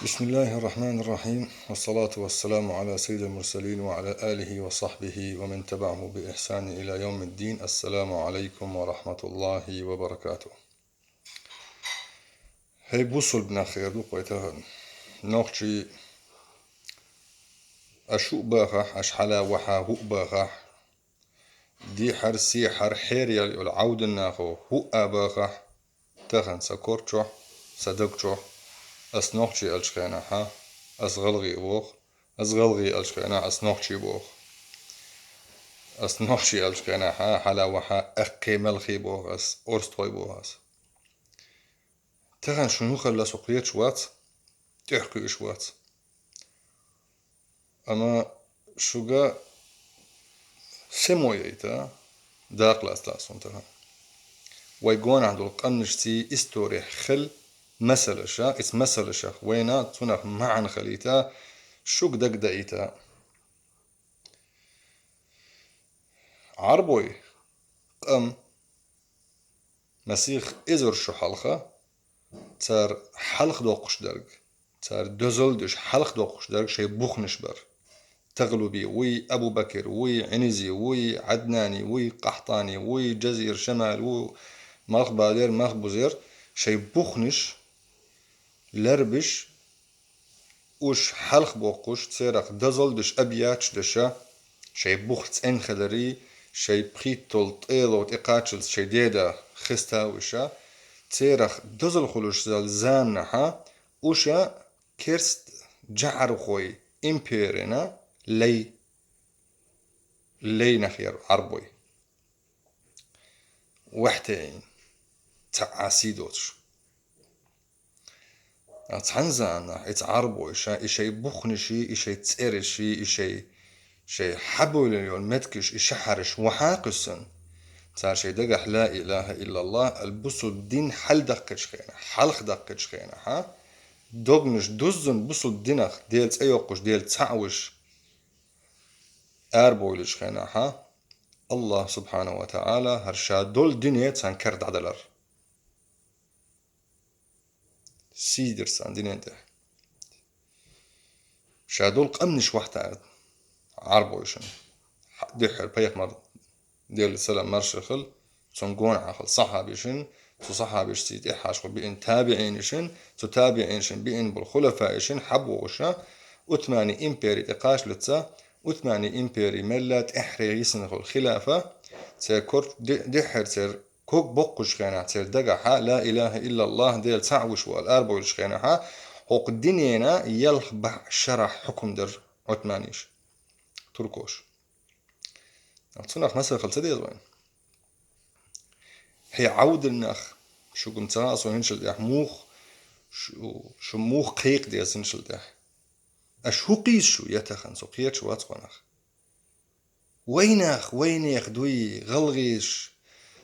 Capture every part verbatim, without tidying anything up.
بسم الله الرحمن الرحيم، والصلاة والسلام على سيد المرسلين وعلى آله وصحبه ومن تبعه بإحسان إلى يوم الدين. السلام عليكم ورحمة الله وبركاته. ХӀей бусулба нах, хир ду-кх вай тахан. Нохчий, аш хӀуъа бахахь, аш хьала вахьа хӀуъа бахахь, дехьара, сехьара хьераяьлла йолу Ӏовдал нахо хӀуъа бахахь, тахан сан кор чохь, сан даг чохь, ас нохчий аьллачу хенахь, ас гӀалгӀай боху, ас гӀалгӀай аьллачу хенахь, ас нохчий боху. Ас нохчий аьллачу хенахь, хьала вахьа аккхий, мелхий боху ас, орстхой боху ас. Тахан шуна хӀун хилла, со кхеташ вац, тӀехь кхуьуш вац. Амма шуьга семо яйта дакъа лаца лаьа суна тахан. Вай гонахь долу къаьмнашций историхь хилла масалаш, иза масалашах вайна цунах маьӀна хилийта, шуьга дагадаийта. Ӏарбой къам масех эзар шо хьалха, цара хьалха доккхуш дерг, цара дозалла деш хьалха доккхуш дерг шайн бухнаш бара. Тагълуби вуй, Абу Бакр вуй, Ӏинизи вуй, Ӏаднани вуй, Къахьтани вуй, Джазир Шамал ву, Малхбалер, Малхбузер, шайн бухнаш ларбеш, уьш хьалха боккхуш, церах дозалла деш, абияташ деш, шайн бух цӀена хиларий, шайн пхийтталгӀа тӀело тӀекхаччалц шайн деда хеста вуьш, церах дозалла хуьлуш зал заманахьа, уьш керст жаӀархой империна лай, лай нах яра Ӏарбой. Ваьхьтеийн, цхьа а сий доцуш. Цхьана заманахь и цхьа Ӏарбой ша, и шайн бухнаший, и шайн цӀераший, и шайн, шайн хьабевлла йолу меттигаш, и шахьараш вахьа а кхуьссина, цара шайн дагахь ла илаха иллаллах аьлла, бусулба дин хьалдаккхачу хенахь, хьалха даккхачу хенахь, догнаш дуззина бусулба динах, Делан цӀе йоккхуш, Дела цхьаъ вуьш, арабевллачу хенахь, Аллах субхьанаху ва таӀала хӀара ша долу дине царна кара дӀадалар. Сий дира царна динан тӀехь. Ша долу къаьмнаш вахьийтира Ӏарбойшна. Дуьххьара пайхамар, Делан салам маршалла хуьлда цунна, гонахьа хилла сахьабашна, цу сахьабашций тӀаьхьашха биъна табиӀинашна, цу табиӀинашна биъна болу хулафаишна хьабогӀуш, Ӏусмани импери тӀекхаччалц, Ӏусмани импери мелла тӀаьххьара йисина хуьлу хилафа, церан кор ди-, дуьххьара церан ког боккхучу хенахь, церан дагахьа ла илаха иллаллах, Дела цхьаъ вуьш ву аьлла арабевллачу хенахьа, хӀокху динена ялх бӀе шарахь хьукум дара Ӏусманиша, туркоша. Цунах масал хила ца деза вайна? ХӀей Ӏовдал нах, шуьга ца хаьа со хӀинцачул тӀехь муха, шу, шу муха кхайкха деза хӀинцачул тӀехь? Аш хӀун кхийса шу, я тахан, со кхеташ вац кхунах. Вайнах, вайнех дуй, гӀалгӀайш,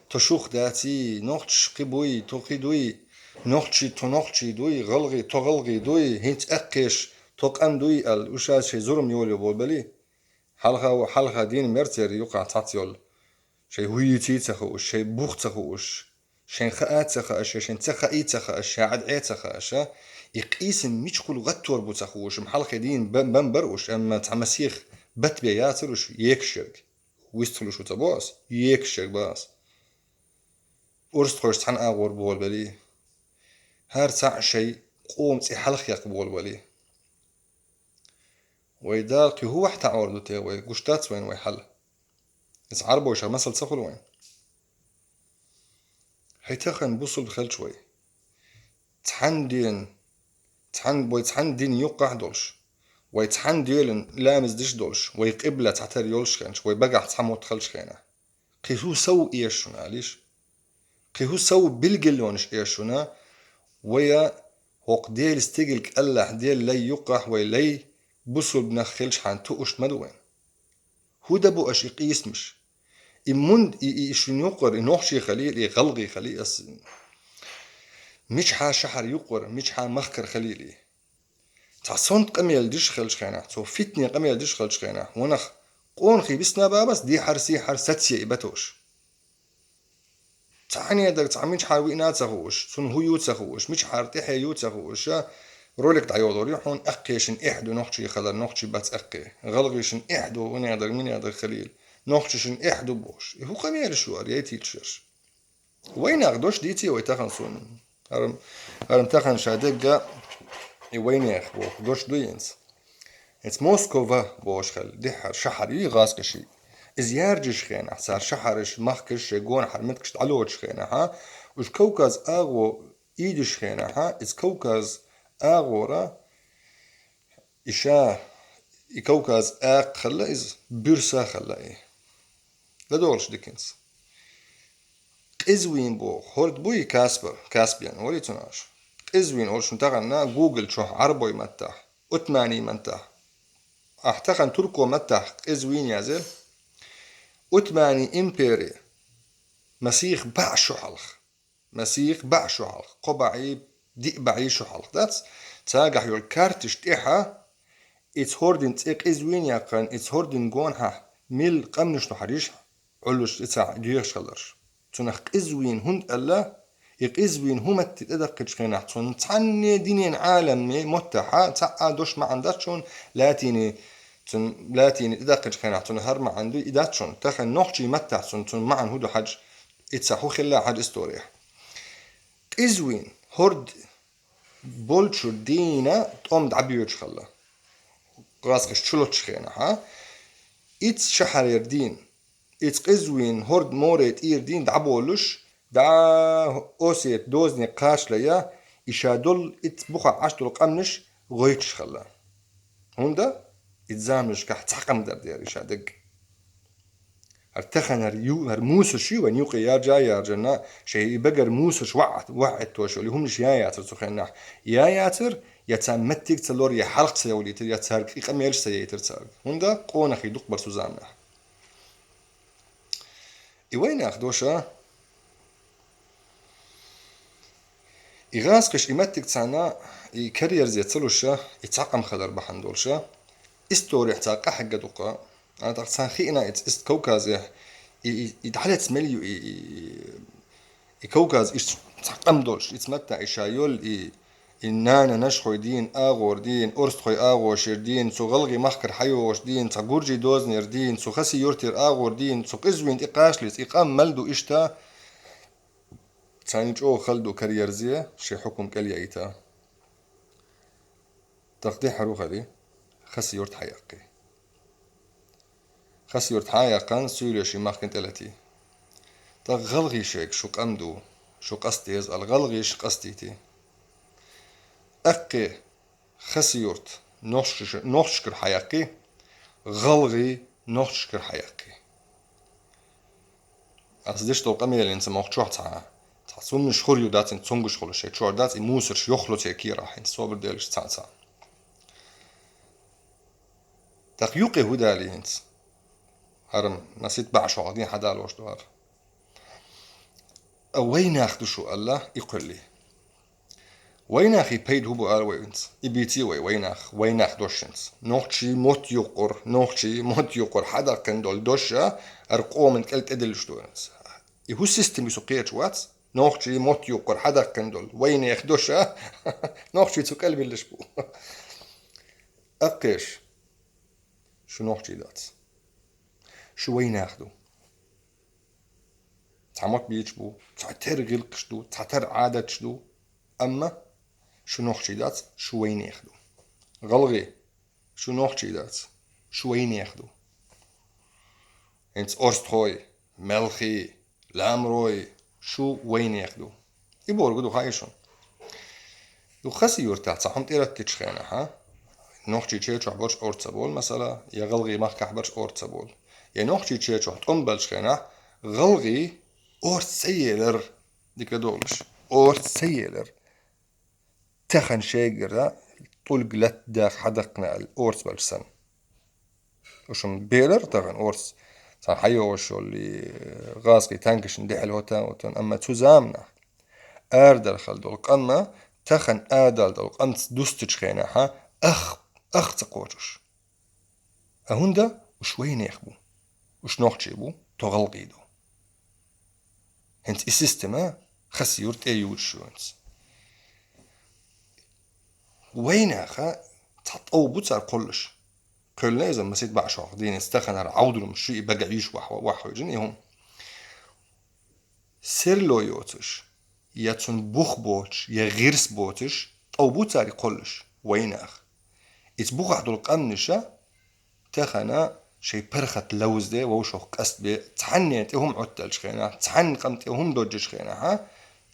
тхо шух даций, нохчаш кхин буй, тхо кхин дуй, нохчий, тхо нохчий дуй, гӀалгӀай, тхо гӀалгӀай дуй, хӀинца аьккхиш, тхо къам дуй аьлла, уьш ша шайн зурма йолайо болабелий? Хьалха ву, хьалха дийна мера церан юкъахь цхьацца йолу. Шайн хӀун йийций ца хууш, шайн бух ца хууш, шайн хаа ца хааша, шайн ца хаий ца хааша, шайн Ӏад Ӏе ца хааша, и къийсам мичахула гӀаттор бу ца хууш, амма хьалхе дийна бан, бан бара уьш, амма цхьа масех бат бен яцара уьш, екаш ерг. Вистхуьлуш ву ца бо ас, екаш ерг ба ас. Орстхойш цхьана агӀор болабелий? ХӀара цхьаъ шайн къоман цӀе хьалха яккха болабелий? Вай Дала кхин хӀун вахьа таӀор ду те вай, гуш дац вайна вай хьал? Иза Ӏарбойша масал ца хуьлу вайна? ХӀей тахан бусулба хилча вай, цхьана ден, цхьана, вай цхьана дин юккъахь долуш, вай цхьана делан ламаз деш долуш, вай къибла цхьатера йолуш хенча, вай багахь цхьа мотт хилча хенахь, кхин хӀун сов эша шуна, алийша? Кхин хӀун сов билгалонаш эша шуна? Вай хӀокху Делан стигал кӀелахь, Делан лай юккъахь вай лай бусулба нах хилчхьана тууш ма ду вайн? ХӀун дан бу аша и къийсамаш? И мунда, и, и, и шуна юккъара, и нохчий хилийла, и гӀалгӀай хилийла, ас мичахьа шахьар юккъара, мичахьа махкара хилийла и. Цхьа сонта къамел деш хилча хенахь, цо фитне къамел деш хилча хенахь, ванах къонахий бисна бабас, дехьар-сехьар сацае и батош. Цхьа хьанедаг цхьа мичахьара виъна а ца хууш, цунна хӀун ю ца хууш, мичахьара тӀаьхье ю ца хууш, Ролик дӀайолор ю хьона, аьккхийшин эхь ду нохчий хилар, нохчий бац аьккхий. ГӀалгӀийшин эхь ду, ванедар, минедар халийла. Нохчийшин эхь ду бохуш. И хӀу къамелаш ю ара, яйтийчаш ерш? Вайнах дош дийций вай тахан суна. ХӀара, хӀара тахан ша дегга и вайнах боху дош ду инца. Эц Москова бохуш хилла, дехьара шахьар ю гӀазкхаший. Иза яржаш хенахь, цара шахьараш, махкаш, шайн гонахьара меттигаш дӀалоцуш хенахьа, уж Кавказ агӀо ийдаш хенахьа, иза Кавказ агӀора, и ша, и Кавказ акха хилла иза, буьрса хилла и. ЛадогӀалаш диканца. Къизвин боху, хӀорд буй Каспар, Каспиан, вари цунаш. Къизвин олу шун тахана Google чохь Ӏарбой маттахь, Утмани маттахь. Ахь тахана турко маттахь Къизвин язъе. Утмани импери масех бӀе шо хьалха. Масех бӀе шо хьалха. Кхо бӀе, диъ бӀе шо хьалха дац. Цигахь йолу карташ тӀехьа, ица хӀордин цӀе Къизвин яьккхина, ица хӀордин гонахьа мил къамнаш ду хьажийша, Ӏуллуш ица доьхуш хиларш. Цунах Къизвин хӀунда аьлла, и Къизвин хӀу матте тӀедаккхийчу хенахь, цунна цхьанне динан Ӏаламан маттахьа цхьа а дош маьӀна дац шуна, латини, цунна латини тӀедаккхийчу хенахь, цунна хӀара маьӀна ду, и дац шуна. Тахана нохчий маттахь цунна, цунна маьӀна хӀу ду хьажа, ица хӀу хилла хьажа история. Къизвин хӀорд болчуьра дийна тӀом дӀабоьдуш хилла. ГӀазкхаш чулоцуш хенахьа, ица шахьарера дийна, ица Къизвин хӀорд море тӀера дийна дӀаболуш, дӀа Осет дозне кхачале я, и ша долу ица бухахь Ӏаш долу къамнаш гӀойтуш хилла. ХӀунда? И заманашкахь цхьа къам дар дера и ша дерг. ХӀара тахана хӀара ю-, хӀара мусаш ю вайн юкъе яржа а яржарна, шайн и багара мусаш ваӀ-, ваӀ эттош йолу, и хӀуманаш я яцара цу хенахь. Я яцара, я царна меттиг ца лора, я хьалха ца йовлийтира, я цаьрга и къамелаш ца яйтира цаьрга. ХӀунда къонахий дукха бара цу заманахь. И вайнах доша, и гӀазкхаш и меттиг царна, и карьерзе ца луша, и цхьа къам хилар бахьана долуша, историхь цхьа къахьегга дукха. Ана тӀаккха царна хиъна ица, ист Кавказехь, и, и, и дӀалец мел ю, и, и, и Кавказ иштта цхьа къам долуш, ица матта и ша йолу, и, и нана нашхой дийна, агӀор дийна, орстхой агӀошера дийна, цу гӀалгӀи махкара хьайогӀуш дийна, цхьа гуржий дознера дийна, цу хаси юртера агӀор дийна, цу Къизвин тӀе кхачалица, и къам мел ду иштта, царна чӀогӀа хала ду карьерзе, шайн хьукум кӀел яйта. ТӀаккха дехьаро хали, хаси юрт хьаяккхи. Хасюрт хьа а яьккхина, суьйле ши махкана тӀелати. ТӀаккха гӀалгӀий шайга шу къам ду, шу къаста деза аьлла, гӀалгӀийша къастийти. Аккхий Хасюрт нохчашкара, нохчашкара хьаяккхий, гӀалгӀий нохчашкара хьаяккхий. Ас деш долу къамелаца мохк чохь цхьа, цхьа цуннаш хур ю дац, цунгаш хула шайн чохь дац, и мусарш йохло церан кийрахь, хӀинца собар делаш цхьа-цхьа. ТӀаккха юкъе хӀу далий хӀинца? ХӀара масит бахьа шогӀа дин хьадалош ду хӀара. А вайнах ду шу аьлла, и кхуьллий. Вайнахий пайда хӀу бу ала вай хӀинца? И бийций вай, вайнах, вайнах дош хӀинца. Нохчий мотт юкъур, нохчий мотт юкъур хьадаккхина долу дош а, хӀара къоман кӀел тӀедиллуш ду хӀинца. И хӀу система ю со кхечу вац? Нохчий мотт юкъур хьадаккхина долу вайнех дош а, нохчий цу кӀел биллаш бу. Аккхеш, шу нохчий дац. Шу вайнах ду. Цхьа мотт бийцаш бу, цхьа тера гӀиллакхаш ду, цхьа тера Ӏадаташ ду, амма шу нохчий дац, шу вайнех ду. ГӀалгӀий, шу нохчий дац, шу вайнех ду. ХӀинца орстхой, мелхий, ламрой, шу вайнех ду. И борга ду хьайшун. Ю Хасюртахь цхьа хӀума тӀераттичу хенахь, а? Нохчий чечохь барш орца болу, масала, я гӀалгӀий махкахь барш орца болу. Я нохчий чечохь тӀом балчу хенахь, гӀалгӀий орца ца елар, дика долуш, орца ца елар. Тахана шайгара тӀулг латта даха хьадаккхина аьлла, орца балча санна. Ушун белар тахана орца, цхьа хьайогӀуш йолли, гӀазкхий танкашна дехьал хӀота а хӀотан, амма цу заманахь арадархала долу къамма тахана арадала долу къамца дустучу хенахьа ах, ах ца кхочуш. А хӀунда уш вайнех бу, уш нохчий бу, тхо гӀалгӀий ду. ХӀинца и система Хасюрт тӀе юьйцуш ю хӀинца. Вайнаха цхьа тӀов бу цар кхоллаш. Кхоьллина иза масит баӀ шох дийна стаханара Ӏавдалум шу и бага виш вах-, ваххуьйжина и хӀума. Серло йоцуш, я цун бух боцуш, я гӀирс боцуш, тӀов бу цаьрга кхоллаш, вайнах. Ица бухахь долу къамнаша тахана шайн паргӀат ловзаде, вовшах къастабе, цхьанне тӀе хӀума Ӏотталчу хенахь, цхьанна къам тӀе хӀума доджучу хенахьа,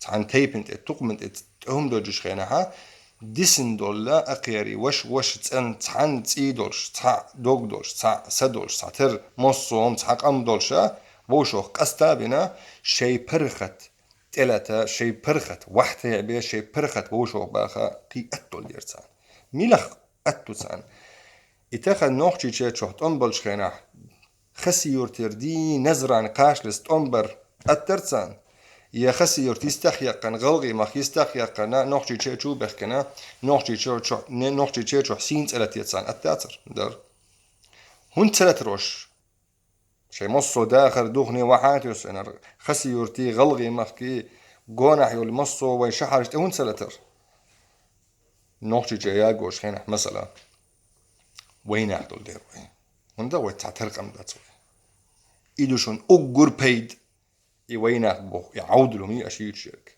цхьанна тайпана тӀе, тукхаман тӀе, тӀе хӀума доджучу хенахьа, дисина долла, акхерий, ваша, ваша цӀена, цхьанна цӀий долуш, цхьаъ дог долуш, цхьаъ са долуш, цхьа тера массо а хӀума, цхьа къам долуша, вовшах къаста а бина, шайн паргӀат тӀелата, шайн паргӀат вахьте а бе, шайн паргӀат вовшах баха кхин атта долу дера царна. Милах атта ду царна? И тахана Нохчийчу чохь тӀом болчу хенахь, Хасси-Юртера дийна Назран кхашлас тӀом бар аттар царна. Я Хасси-Юрт йистах яьккхина, ГӀалгӀай мах йистах яьккхина, Нохчийчу чу бехкина, Нохчийчу чохь, не, Нохчийчу чохь сийна цӀе латте царна аттацар, дар. ХӀунда ца латарош? Шайн массо а дахар духне вахьа а туьсинар, Хасси-Юртий, ГӀалгӀай махкий, гонахь йолу массо а вайн шахьарш тӀе хӀунда ца латар? Нохчийчу ягош хенахь, масала, вайнах долу дера вай. ХӀунда вай цхьа таркъам дац вай? И ду шуна уггар пайда, и вайнах боху, и Ӏавдалум ю аша юьйцуш ерг.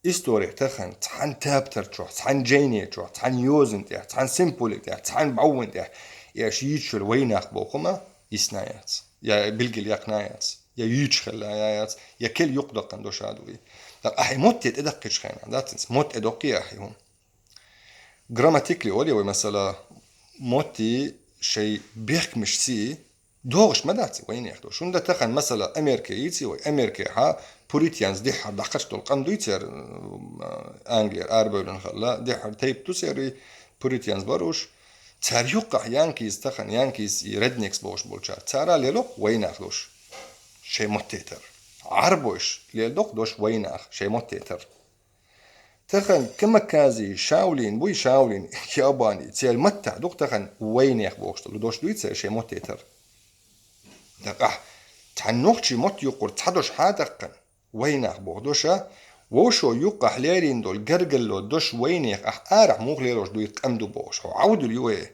Историх тахана цхьана таптар чохь, цхьана жайне чохь, цхьана йозан тӀехь, цхьана символик тӀехь, цхьана бӀовван тӀехь, и аша юьйцуш йолу вайнах боху ма йисна яц, я билгал яккхина яц, я юьйцуш хилла яц, я кел юкъадаккхана доша ду и. ТӀаккха ахьа мотте тӀедаккхичу хенахь, дац иза, мотт тӀедоккхий ахьа хӀума. Грамматикли оле вай, масала, мотти шайн бехкамаш сий догӀуш ма дац вайнех дош. ХӀунда тахана, масала, Америка йийци вай, Америкехьа пуританс дехьара дӀакхачдолу къам дуй церан, м, Англера арабевллина хилла, дехьара тайп ду церан пуританс бар уьш. Цара юккъахь янкийс тахана, янкийс и реднекс бохуш болчара. Цара лело вайнах дош шайн мотте тара. Ӏарбойш лелдо дош вайнах шайн мотте тара. Тахана Камакази, Шаулин буй, Шаулин, Киабани, церан маттахь ду-кх тахана вайнех бохуш долу дош дуй церан шайн мотте тара. ТӀаккха ахь цхьана нохчийн мотт юккъур цхьа дош хьа а даьккхина, вайнах боху доша, вовшо юккъахь лерина долу гаргалло дош вайнех ахь арахь муха лелош дуй къам ду бохуш, хьо Ӏавдал ю вай.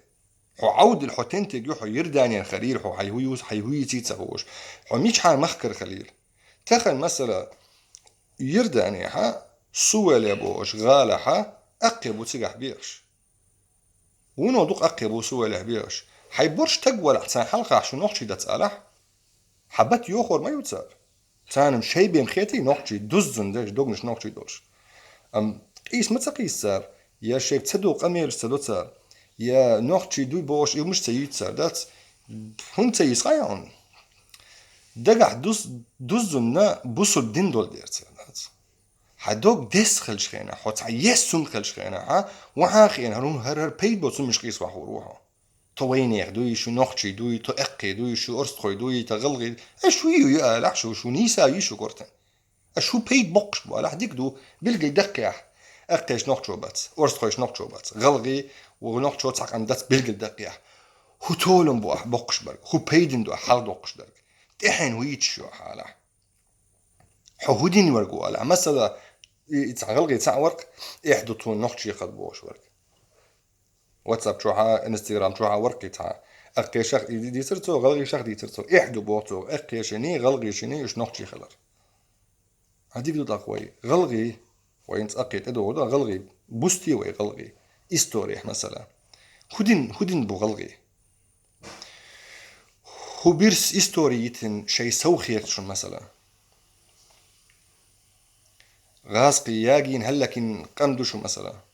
Хьо Ӏавдал, хьо тентиг ю, хьо Йорданера хилийла, хьо хьайн хӀу ю, хьайн хӀу йийций ца хууш, хьо мичхьа махкара хилийла. Тахана, масала, Йорданехьа, Сувеле бохуш гӀалахьа, аккхий бу цигахь бехаш. Вуно ду-кх аккхий бу Сувелехь бехаш. Хьайн борш таг валахь, царна хьалхахь шу нохчий дац алахь, хьан бат йохор ма ю цара. Царна шайн бен хетий нохчий, дуззун деш, догнаш нохчий долуш. Амма къийса ма ца къийса цара, я шайга ца до къамелаш ца до цара, я нохчий дуй бохуш, и хӀумаш ца йийца цара, дац? ХӀунда ца йийца хаьа хьуна? Дагахь дуз-, дуззунна бусулба дин долу дера цара, дац? Хьан дог дес хилчу хенахь, хьо цхьа ес хӀума хилчу хенахь, хьан вахьа а хиъна, хӀара, хӀара, хӀара пайда боцу хӀумаш къийса вахур ву хьо. То вайнех дуй, шу нохчий дуй, то эккхий дуй, шу орстхой дуй, то гӀалгӀий. Аш шу ю, ю алахь шу, шу нийса ю шу гортан. Аш шу пайда боккхуш бу алахь, дика ду, билгал даккхехь. Эккхеш нохчо бац, орстхойш нохчо бац, гӀалгӀий, ву нохчо цхьа къам дац, билгал даккхехь. ХӀу толам бу ахь боккхуш барг, хӀу пайдин ду ахь хьалдоккхуш дарг. ТӀехьен хӀу йийцаш ю ахь алахь. Хьо хӀу дин верг ву алахь. Масала, и, и цхьа гӀалгӀий цхьаъ варкх, эхь ду тхуна нохчий хила бохуш верг. WhatsApp чохьа, Instagram чохьа варкх и цхьа. Эккхешах и ди-, дийцар цо, гӀалгӀийшах дийцар цо. Эхь ду боху цо, эккхешиний, гӀалгӀийшиний уьш нохчий хилар. Хьан дика ду тӀаккха вай? ГӀалгӀий, вайна цкъа кхе тӀедогӀу ду, гӀалгӀий. Бусте вай гӀалгӀий. История, масала. ХӀу дин, хӀу дин бу гӀалгӀий? ХӀу бирс истори йитина шайн сов хеташ шуна, масала? ГӀазкхий ягийна хӀаллакин къам ду шу, масала?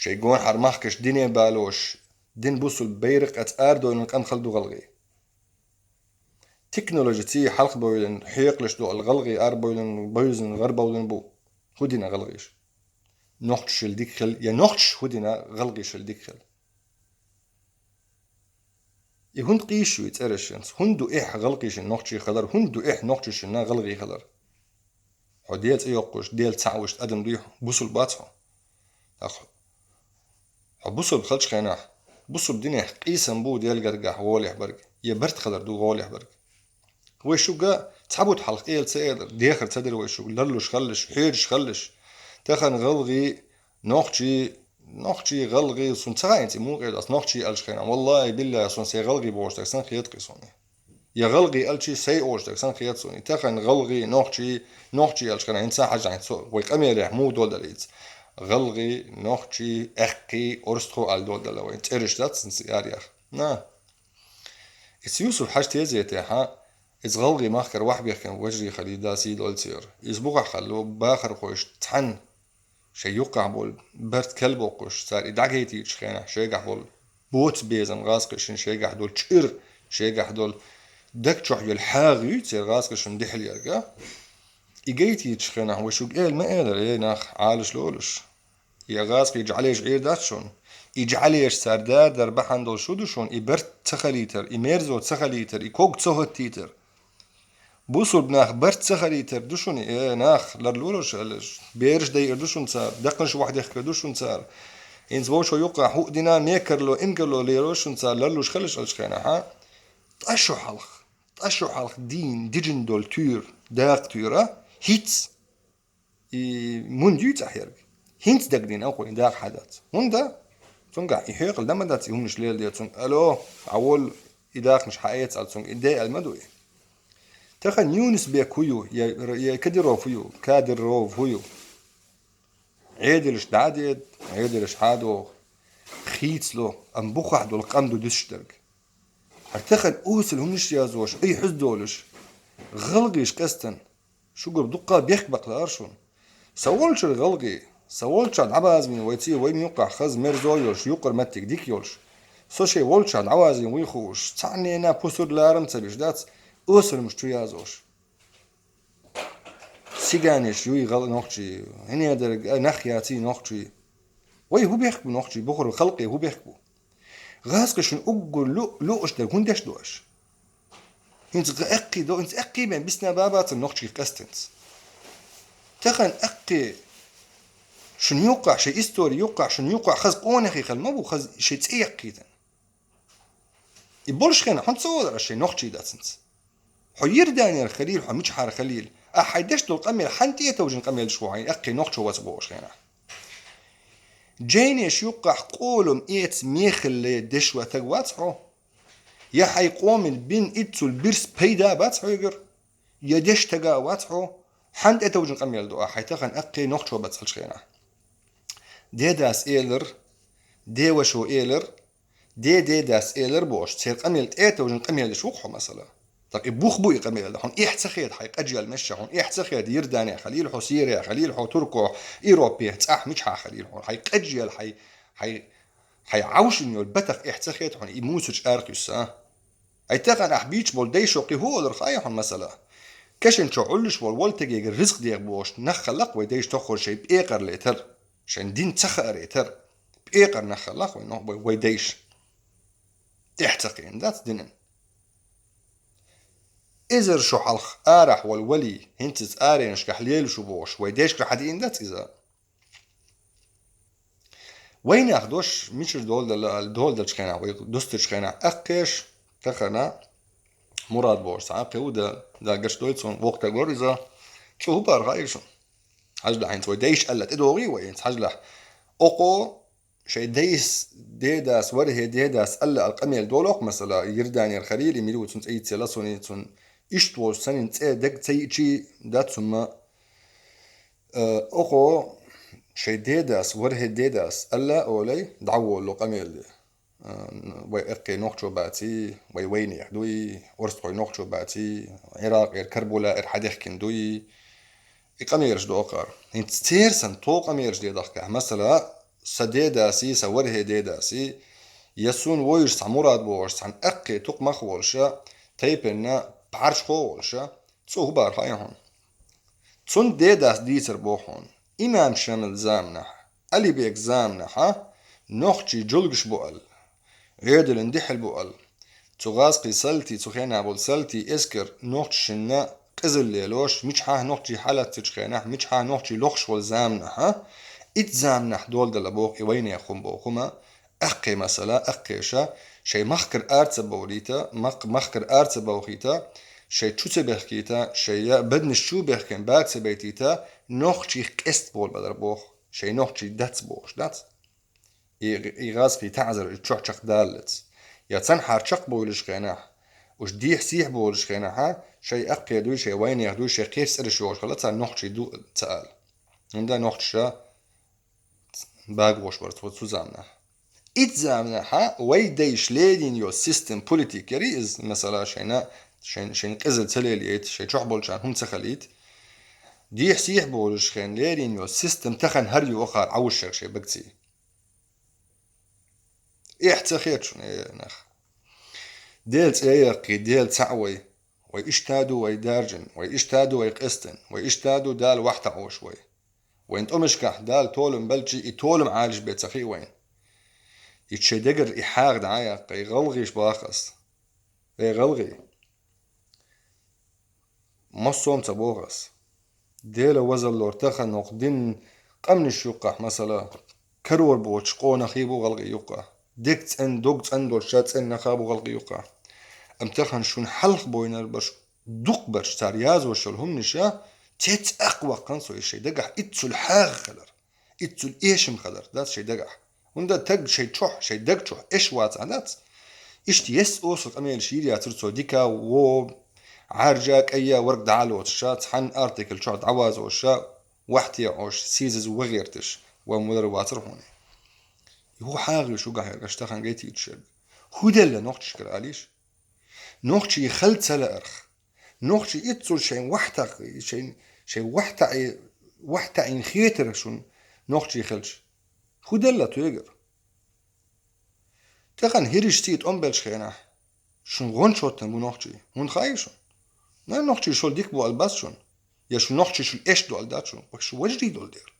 Шайн гонахьара махкаш дине балош, дин бусул байракъ эца арадойлина къам хала ду гӀалгӀий? Технологиций хьалхабевлина, хьекъалаш ду аьлла гӀалгӀий арабевлина, бевзина, гӀарабевлина бу. ХӀу дина гӀалгӀийш? Нохчашил дика хила, я нохчаш хӀу дина гӀалгӀийшил дика хила? И хӀунда къийсаш ю и цӀерашинца? ХӀунда ду эхь гӀалгӀийшин нохчий хилар? ХӀунда ду эхь нохчашинна гӀалгӀий хилар? Хьо Дела цӀе йоккхуш, Дела цхьаъ вуш адам дуй хьо? Бусулба вац хьо? ТӀаккха хьо бусулба хилчу хенахь, бусулба динехь къийсам бу Делан гаргахь гӀолехь берг, я барт хилар ду гӀолехь берг? Вай шуьга цхьа бутт хьалха эла ца элира, дехар ца дира вай шуьга, ларлуш хилалаш, хьоьжуш хилалаш. Тахана гӀалгӀий, нохчий, Нохчий, гӀалгӀий, сона ца хаьа цӀи муха ду, ас нохчий аьлча хенахь. ВаллахӀи, биллахӀи, сона сай гӀалгӀий бохуш дерг санна хета-кх сона. Я гӀалгӀий аьлча, сай олуш дерг санна хета сона. Тахан гӀалгӀий, нохчий, нохчий аьлча хенахь, хӀинца хьажа, хӀинца вай къамелехь муха дола дела иза. ГӀалгӀий, нохчий, аьккхий, орстхо аьлла дола дела вай. ЦӀераш дац хӀинца яр-яр. На. Иза Юсуп-Хьаьжа тезетехь, иза гӀалгӀай махкара вахь бехкина вежарий хилла, дас йийлла церан. Иза бухахь хилла, бахархойш цхьаьна шайн юккъехь болу барт кхел боккхуш, цара и дӀагайтинчу хенахь, шайгахь болу боцу безам гӀазкхашна, шайгахь долу чӀир, шайгахь долу даг чохь йолу хьагӀ ю церан гӀазкхашна дуьхьал ерг. И гайтинчу хенахь вай шуьга эр ма элира, эй нах, Ӏалаш лолаш. Я гӀазкхий жӀаьлеш Ӏийр дац шуна. И жӀаьлеш цара дар-дар бахьана долуш шу ду шуна, и барт ца хилийтар, и мерзо ца хилийтар, и ког ца хӀоттийтар. Бусург нах барт ца хилийтар ду шуна, э, нах, ларлолаш аьлла, бераш дайъар ду шуна цара, дакханаш вахьдехкар ду шуна цара. ХӀинца вовшо юккъахь хӀуъа дина, мекарло, инкарло лелош шуна цара, ларлуш хилаш аьллачу хенахь, а? ТӀа шу хьалха, тӀа шу хьалха дийна, дижина долу туьйра, дакъа туьйра, хӀинца и мунда юй цӀахь ерг. ХӀинца дагадина акхо и дакъа хьадац. ХӀунда? Цуьнгахь и хьекъал дан ма дац, и хӀуманаш леладе цунна. Алло, Ӏа волу, и дакъанаш хьаэца аьлла цуьнга, и де аьлла ма ду и. Тахан Юнус-Бек хӀун ю, я, я Кадиров хӀун ю, Кадиров хӀун ю? Ӏедалш дӀа а деда, Ӏедалш хьа а доху, хийцало, амма бухахь долу къам ду дуьсуш дерг. ХӀара тахан осал хӀуманаш язъеш, ай хьуьза долуш, гӀалгӀаш къестина. Шуьгара дуккха бехк баккха лаара шуна. Сан волчуьра гӀалгӀай, сан волчохь дӀабазийна вай цӀий, вайна юккъахь хаза мерзо йолуш, юкъара меттиг дика йолуш. Со шайн волчохь дӀабазийна вуй хууш, цхьаннена пусар ларам ца беш дац, осал хӀуманаш чу язъеш. Сиганеш юй гӀал нохчий, хӀинца дерг, а, нах яций нохчий. Вай хӀун бехк бу нохчий, бухара халкъе хӀун бехк бу? ГӀазкхашна уггар лу-, лууш дерг хӀунда деш ду аша? ХӀинца гӀа эккхий до, хӀинца эккхий бен бисна бабацара нохчий къестинца. Тахан эккхий шуна юккъахь, шайн истори юккъахь, шуна юккъахь хаза къонахий хила ма бу, хаза шайн цӀе яккхийтина. И болуш хенахь, хьуна ца олура шайн нохчий дацинца. Хьо Йирданера хилийла, хьо мичахьара хилийла. Ахьа хьайн деш долу къамел, хьан тӀе а товжина къамелаш ву хьайн, эккхий нохчо вац бохуш хенахь. Жайнеш юккъахь къолам эца мехалле деш ватаг вац хьо? Я хьайн къоман бин иццул бирс пайда бац хьоьгара? Я деш тага вац хьо? Хьан тӀе товжина къамел ду ахьа хьайн тахан эккхий нохчо бац аьллачу хенахь? Дедас элар, девашо элар, де-дедас элар бохуш, церан къамел тӀе а товжина къамел деш ву-кх хьо масала. ТӀаккха и бух бу и къамел дан. Хьуна эхь ца хета хьайн къаджел мешша, хьуна эхь ца хета Йирдане хилийла хьо, Сире хилийла хьо, Турко, Европе, цӀахь мичахьа хилийла хьо. Хьайн къаджел, хьайн, хьайн, хьайн Ӏовшина йолу батах эхь ца хета хьуна и мусачу арахуьйсса, а? Ай тахан ахь бийча болу дайшо кхин хӀун олура хаьий хьуна масала? Кешан чу Ӏуьллуш волу волу тегега ризкъ деха бохуш нах хилла-кх вай дайша тоххур шайн пекъар летар. Шайн дин ца хааритар, пекъар нах хилла-кх вай, вай, вай дайша. Эхь ца кхиъна дац динан. Эзар шо хьалха арахь волу валий, хӀинца иза аренашкахь лелаш ву бохуш, вай дешкара хьадиъна дац иза. Вайнах дош мичара доладала аьлла, доладелчу хенахь, вай дустучу хенахь, эккхеш, тахана Мурад бохуш цхьа эккхи ву, да, да, гаш дой цунна, воккха таг вара иза. Цо хӀун бара хаьий шуна? Хьажалахь, хӀинца вай дайша аьлла тӀедогӀий вай, хӀинца хьажалахь. Окхо шайн дайс, дедас, вархӀе дедас аьлла аьлла къамел долу-кх масала, Йирданера хилийла, мила ву цунна цӀе йицъелла суна, цунна иштта волчу санна цӀе дага ца йиъчий дац хӀумма. Э, окхо шайн дедас, вархӀе дедас аьлла олий, дӀаволлу къамел де. Э, вай эккхий нохчо баций, вай вайнех дуй, орстхой нохчо баций, Ӏиракъера, Карбулаера хьадехкина дуй. И къамелаш доккхура. ХӀинца церан санна тхо къамелаш де дахкахь, масала, сан дедаси, сан вархӀе дедаси, я суна вуьйш цхьа Мурад бохуш, цхьана эккхий тукхамах а волуша, тайпанна пхьарчхо а волуша, цо хӀун бара хаьий хьуна? Цунна дедас дийцар боху хьуна. Имам Шамил заманахь, Алибек заманахьа нохчий жулгаш бу аьлла, Ӏедалан дуьхьал бу аьлла. Цу гӀазкхий салти, цу хенахь болу салти эскар нохчашна къизалла лелош, мичахьа нохчий хьалаццачу хенахь, мичахьа нохчий лохуш волу заманахьа, итт заманахь доладала боху и вайнех хӀума боху хӀума, эккхий масала, эккхеша, шайн махкара ара ца бовлийта, мах-, махкара ара ца бовхийта, шайн чу ца бехкийта, шайн я баданаш чу бехкина бага ца байтийта, нохчий къест болу бадар боху, шайн нохчий дац бохуш дац. И, и гӀазкхий таӀзар уьш чохь чекхдаллалц. Я цхьанхьара чекхбовлуш хенахь, уьш дехьа-сехьа болуш хенахь, шайн аккхий дуй, шайн вайнех дуй, шайн кхечу цӀераш йохуш хилла царна нохчий ду ца ала. ХӀунда нохчаша багош бара цу, цу заманахь. Итт заманахьа вай дайша лерина йолу система, политика яра иза, масала, шайна, шайн, шайн къиза ца лелийта, шайн чохь болчарна хӀума ца халийта. Дехьа-сехьа болуш хен лерина йолу система тахана хӀара ю ахара Ӏовшшерг шайн багций. Эхь ца хета шуна, э, нах. Дела цӀе яккхий, Дела цхьаъ вай. Вай иштта ду вай даьржина, вай иштта ду вай къестина, вай иштта ду Дала вахьтаӀош вай. Вайн тӀомашкахь Дала толам белчи, и толам Ӏалаш бен ца хии вайн. И шайн дегара и хьагӀ дӀа а яккха, и гӀалгӀаш боху ас. Вай гӀалгӀий. Массо а ца боху ас. Дела вазаллора тахана хӀокху дин къамнаш юккъахь, масала, карор боцуш къонахий бу гӀалгӀий юккъахь. Дег цӀен, дог цӀен долуш ша цӀен наха бу гӀалгӀий юккъахь. Амма тахана шуна хьалха бойнар барш, дукха барш, цара язош йолу хӀуманаш, цец акх ваккхан со, и шайн дагахь иццул хьагӀ хилар, иццул эшам хилар дац шайн дагахь. ХӀунда таг шайн чохь, шайн даг чохь эш вацахь дац. Иштта ес осал къамелаш йийр яцара цо дика, во, Ӏаьржа, кӀайя, варг дӀа а лоцуш, цхьана артикл чохь дӀавазош, вахьте Ӏош, сийсаза ван гӀерташ, ван мулар вацара хьуна. И хӀун хьагӀ ю шуьгахь ерг, аша тахана гайтийчу ерг? ХӀун делла нохчашкара алийша? Нохчий хала ца лаарх. Нохчий иццул шайн вахьтах, шайн, шайн вахьтаӀе-, вахьтаӀийна хетара шуна нохчий хилча. ХӀун делла тоьгар? Тахана хӀириш цӀий тӀом белчу хенахь, шун гӀончоттан бу нохчий. ХӀунда хаьий шуна? Нан нохчий шул дика бу аьлла бац шуна. Я шу нохчий шул эш ду аьлла дац шуна. Шу вежарий долу дера.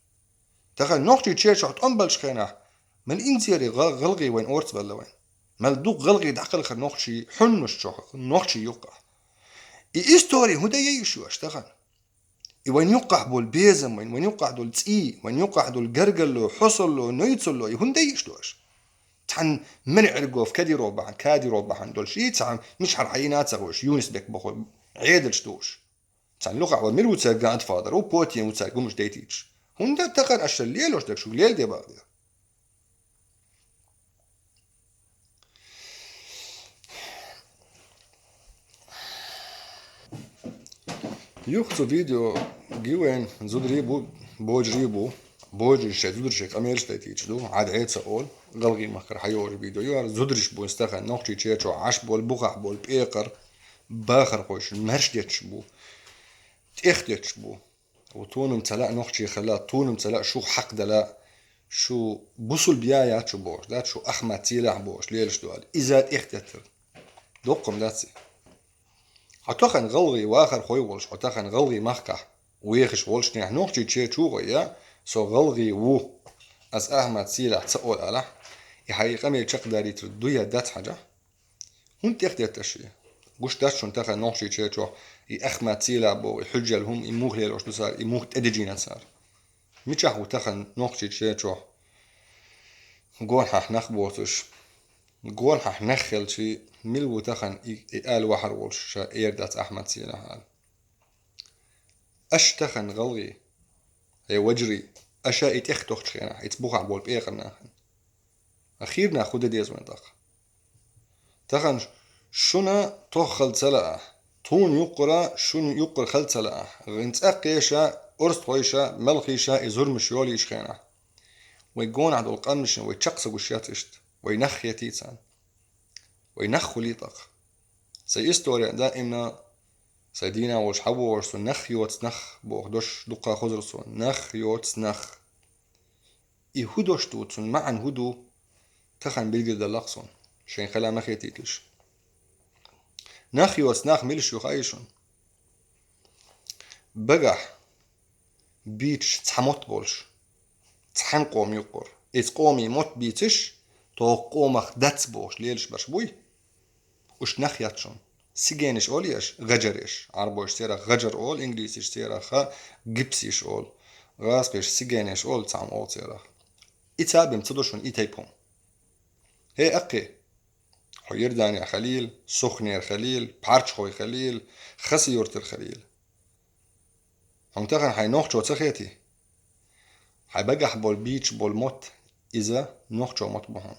Тахана нохчий чечохь тӀом белчу хенахь, мел инзери гӀа-, гӀалгӀий вайн орца ваьлла вайн. Мел дукха гӀалгӀий дӀакхелхира нохчий хьуннаш чохь, нохчий юккъахь. И истори хӀун дан еш ю аша тахана? И вайн юккъахь болу безам, вайн, вайн юккъахь долу цӀий, вайн юккъахь долу гаргалло, хьосалло, нойцалло, и хӀун дан еш ду аша? Цхьана мер Ӏергов Кадиров бахьана, Кадиров бахьана долуш, и цхьана мичахьара хьайина а ца гӀош, Юнус-Бек боху Ӏедалш душ. Цхьана лукъахь ван мир ву цаьрга ган тфадар, ву потен ву цаьрга гумаш дейтийчаш. ХӀунда тахана аша лелош дерг шуьга лелде бакъдера? Юха цу видео гивен зударий бу, божарий бу. Божарий шайн зударий шайн къамелаш дайтийча ду, Ӏад Ӏе ца олу, гӀалгӀий махкара хьайожу видео. Ю ара зудариш бу стахан, нохчий чечо Ӏаш болу, бухахь болу, пекъар, бахархойш, марш детташ бу, тӀех детташ бу. Ву тунам ца лаьа нохчий хила, тунам ца лаьа шух хьакъ дала, шу бусулба я яц шу бохуш, дац шу Ахмат Цилахь бохуш, лелаш ду аьлла. Иза тӀехтеттар. Доккхам дац и. Хьо тахана гӀалгӀий вахар хой волуш, хьо тахана гӀалгӀий махкахь вехаш волуш нехь нохчий чечу гӀой я, со гӀалгӀий ву. Ас Ахмат Цилахь ца ола алахь, и хьай къамел чекхдаритар ду я дац хьажа. ХӀунда тӀехдетташ и? Гуш дац шуна тахана нохчий чечо, и Ахмат Цилахь боху, и хьуьжжал хӀума, и мух лелош ду цара, и мух тӀедижийна цара. Мичахь ву тахана нохчий чечо? Гонахь нах боцуш. Гонахь нах хелчий, мила ву тахана и, и ала вахьар волуш, ша эр дац Ахмат Цилахь ала. Аш тахана гӀалгӀий, хье ваджрий, аша и тӀех тохчу хенахь, ица бухахь болу пекъар нахана. Ахир нах хӀу де деза вайн тӀаккха? Тахана шуна тох хала ца лаахь, тхуна юккъара шуна юккъара хала ца лаахь, гӀин цӀаккхеша, орстхойша, малхийша и зурмаш йолийчу хенахь. Вай гонахь долу къамнашна вай чекх ца гуш яц иштта, вай нах хетий царна. Вай нах хуьлий тӀаккха. Сайн история даимна, сайн дийна волуш хьавогӀуш, со нах йоцу нах боху дош дуккха хозар со. Нах йоцу нах. И хӀу дош ду, цунна маьӀна хӀу ду, тахана билгалдаллакх суна, шайн хила ма хетийталаш. Нах йоцу нах милаш ю хаий шуна? Багахь, бийцаш цхьа мотт болуш, цхьана къома юккъур. Иза къомий мотт бийцаш, тоху къомах дац бохуш лелаш барш буй? Уьш нах яц шуна. Сигенаш олу еш, гӀаджареш. Ӏарбойш церах гӀаджар олу, инглисиш церах гипсиш олу. ГӀазкхиш сигенеш олу, цхьамма олу церах. И цабим ца до шуна и тайпа хӀума. ХӀей, аккхий! Хьо Иорданера хилийла, Сухнера хилийла, Пхьарчхой хилийла, Хасавюртера хилийла. Хьуна тахана хьайн нохчо ца хетий? Хьайн багахь болу, бийцаш болу мотт Иза нохчо мотт бу хьуна.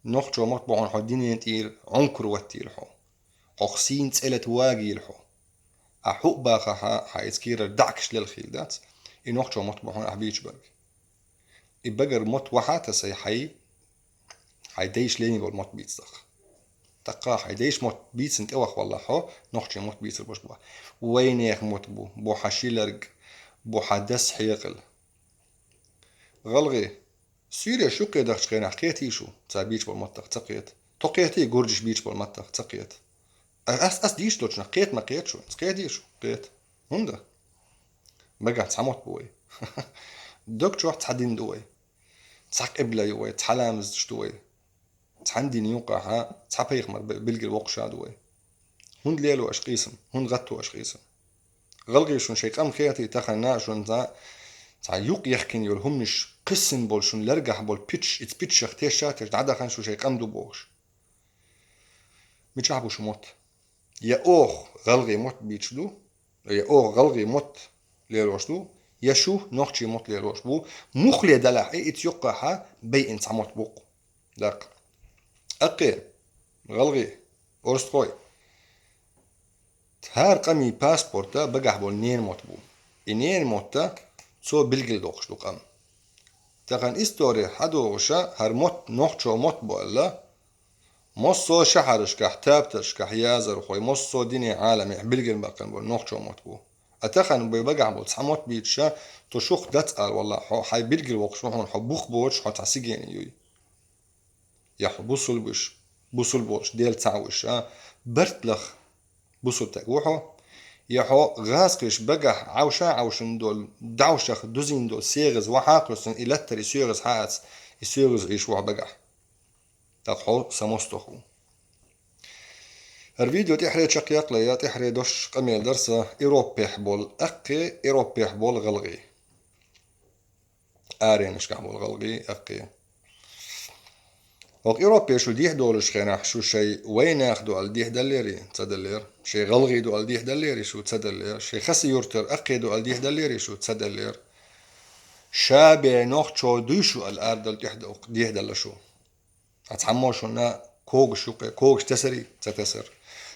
Нохчо мотт бу хьуна, хьо динен тӀера Ӏункар ваттийла хьо. Хьох сийна цӀе лата вагийла хьо. Ахь хӀуъа бахахьа, хьа иза кийрара даьӀахкаш лелхийла дац, и нохчо мотт бу хьуна ахь бийча багара. И багара мотт вахьа тасай хьай, хьай дайша лайна болу мотт бийцадахь. ТӀаккха хьай дайша мотт бийцина тӀевахавалалахь хьо, нохчийн мотт бийцар баш бу. Вайнехан мотт бу, бу хьан ши лерг, бу хьан дас хьекъал. ГӀалгӀай, суьйреш юккъе дахча хенахь кхетий шу, цара бийча болу маттах ца кхета. Тхо кхетий гуржаш бийча болу маттах ца кхета. А-, ас, ас дийш долчунах кхета ма кхета шу, ца кхетий шу, кхета. ХӀунда? Багахь цхьа мотт бу вай. Дог чохь цхьа дин ду вай. Цхьа къибла ю вай, цхьа ламазаш ду вай. Цхьана дина юккъахьа, цхьа пайхамар бе-, билгал воккхуш а ду вай. ХӀунда лело аша къийсам? ХӀунда гӀатто аша къийсам? ГӀалгӀай, шун шайн къам хетий тахана, шун цхьа, цхьа юкъ яхкина йолу хӀуманаш кхиссина болу шун лергахь болу пичаш, иза пиччах тешша а теш, дӀадахана шу шайн къам ду бохуш. Мичахь бу шу мотт? Я оха гӀалгӀай мотт бийцаш ду, я оха гӀалгӀай мотт лелош ду, я шу нохчийн мотт лелош бу, муххале делахь а, иза юккъахьа байина цхьа мотт бу-кх. Даккха. Аккхий, гӀалгӀай, орстхой. ХӀара къамий паспорта багахь болу ненан мотт бу. И ненан мотта цо билгал доккхуш ду къам. Тахана истори хьадогӀуша, хӀара мотт нохчо мотт бу аьлла, массо а шахьарашкахь, табтаршкахь язархой, массо а динан Ӏаламехь билгал баьккхина болу нохчо мотт бу. А тахана бай багахь болу цхьа мотт бийцуша, тхо шух дац ала валахь, хьо хьайн билгал воккхуш ву хьуна, хьо бух боцуш, хьо цхьа сигене юй. Я хьо бусулба вуш, бусулба волуш, Дела цхьаъ вуш, а, барт лаха бусулба стаг ву хьо, я хьо гӀазкхиш багахь Ӏовша а Ӏовшина долу, дӀовшах дузийна долу сегӀаза вахьа а кхуьссина, и латтаре соьгӀаз хьа а эцна, и соьгӀаз гӀийш ву хьо багахь. ТӀаккха хьо самостох ву. ХӀара видео тӀаьхьаре чекхъяккхале, я тӀаьхьаре дош къамел дара сан Европехь болу аккхий, Европехь болу гӀалгӀий. Аренашкахь болу гӀалгӀий, аккхий. ХӀокху Европе шу дехьа долуш хенахь, шу шайн вайнах ду аьлла дехьа даллерий? Ца даллера. Шайн гӀалгӀий ду аьлла дехьа даллерий? Шу ца даллера. Шайн хаса юьртара аккхий ду аьлла дехьа даллерий? Шу ца даллера. Ша бен нохчо дуй шу аьлла арадала тӀехь дехьа далла шу. А цхьаммо шуна когаш юккъе, когаш тесарий? Ца тесар.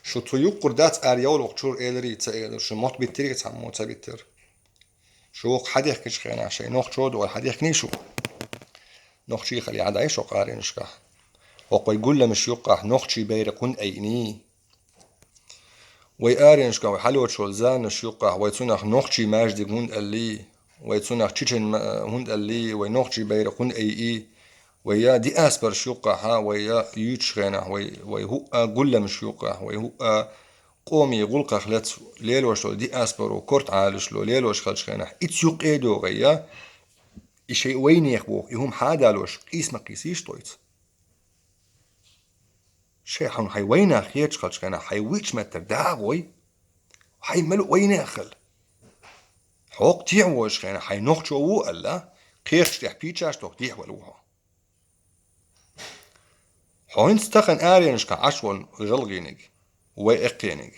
Шу цу юккъур дац ара йовлахчур эларий? Ца элар. Шу мотт биттарий? Цхьаммо ца биттар. Шу вокху хьадехкачу хенахь шайн нохчо ду аьлла хьадехкний шу? Нохчий хила яхьа дай шо къаренашкахь? ХӀокху вай гулламаш юккъахь нохчий байракх хӀунда айиний? Вай аренашкахь вай хьалочу волу занаш юккъахь вай цунах нохчий маждиг хӀунда аллий? Вай цунах чечен ма-, хӀунда аллий? Вай нохчий байракх хӀунда айий? Вай я диаспораш юккъахьа, вай я юьйцуш хенахь, вай, вай хӀуъа гулламаш юккъахь, вай хӀуъа къомий гӀуллакхах лаьцна лелош долу диаспоро корта Ӏалашо лелош хилчу хенахь, ицу юккъе а догӀий я, и шайн вайнех боху, и хӀума хьадалош, къийса ма кхийсийша тхойца. Шайн хьуна хьайн вайнах хеташ хилчу хенахь, хьайн вуьйчу меттара дагӀой, хьайн мел вайнех хила. Хьокху тӀехь волуш хенахь, хьайн нохчо ву аьлла, кхечу тӀехь пийчаш тоху дехьа вала ву хьо. Хьо хӀинца тахана аренашкахь Ӏаш волу гӀалгӀийниг, вай эккхийниг.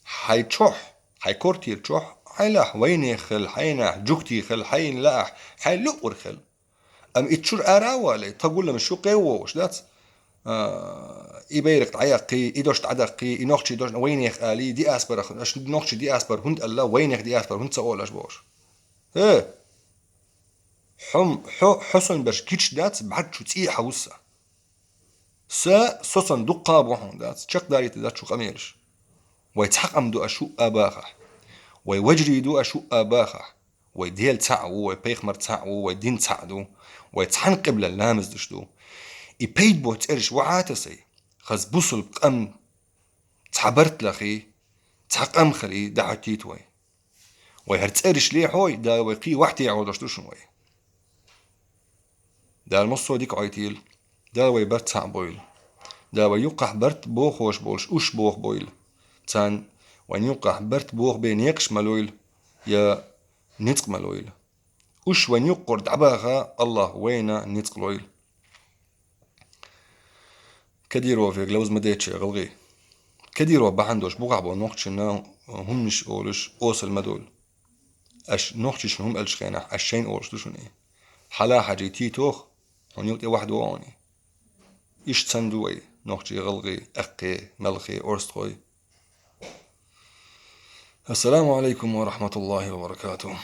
Хьайн чохь, хьайн квартира чохь, хьайн лаахь вайнех хила, хьайнахь жуьгтий хила, хьайна лаахь, хьайн луъур хила. Амма ицу чуьра ара а валий, тхан гулламаш юккъе а вогӀуш дац. А, и байракх дӀаяккхий, и дош дӀадаккхий, и нохчий дош вайнех алий, диаспорах, аша нохчий диаспора хӀунда аьлла, вайнех диаспора хӀунда ца олу аша бохуш. Э! Хьо, хьо, хьо сан берш гича дац, бӀаьрг чу цӀий хьан вуса. Са, со сан дуккха а бу хьуна дац, чекхдарийта дац шу къамелаш. Вай цхьа къам ду аша хӀуъа бахахь. Вай вежарий ду аша хӀуъа бахахь. Вай Дела цхьаъ ву, вай пайхамар цхьаъ ву, вай дин цхьаъ ду, вай цхьана къиблан ламаз деш ду. И пайда бо цӀераш вахьа тасай, хаза бусулба къам цхьа барт лахий, цхьа къам хилий, дӀахӀоьттийта вай. Вай хӀара цӀераш лехьой, Дала вай кхий вахьте Ӏодош ду шуна вай. Дала массо а дика Ӏойтийла. Дала вай барт цхьаъ бойла. Дала вай юккъахь барт бохош болуш уьш боху бойла. Царна вайн юккъахь барт боху бен некъаш ма лойла, я ницкъ ма лойла. Уьш вайн юккъара дӀабаха, АллахӀа вайна ницкъ лойла. Кадырове ловза ма дече гӀалгӀий. Кадыров бахьана долуш бухахь болу нохчашна хӀуманаш олуш осал ма довла. Аша нохчашна хӀума аьллачу хенахь, аша шайна олуш ду шуна и. хьала хьажий, тӀатохий, хьуна юкъе вахьд ву хьуна. Иштта санна ду вай, нохчий, гӀалгӀай, акхий, малхий, орстхой. Ассаламу Ӏалайкум ва рахьматуллахӀи ва баракатухӀ.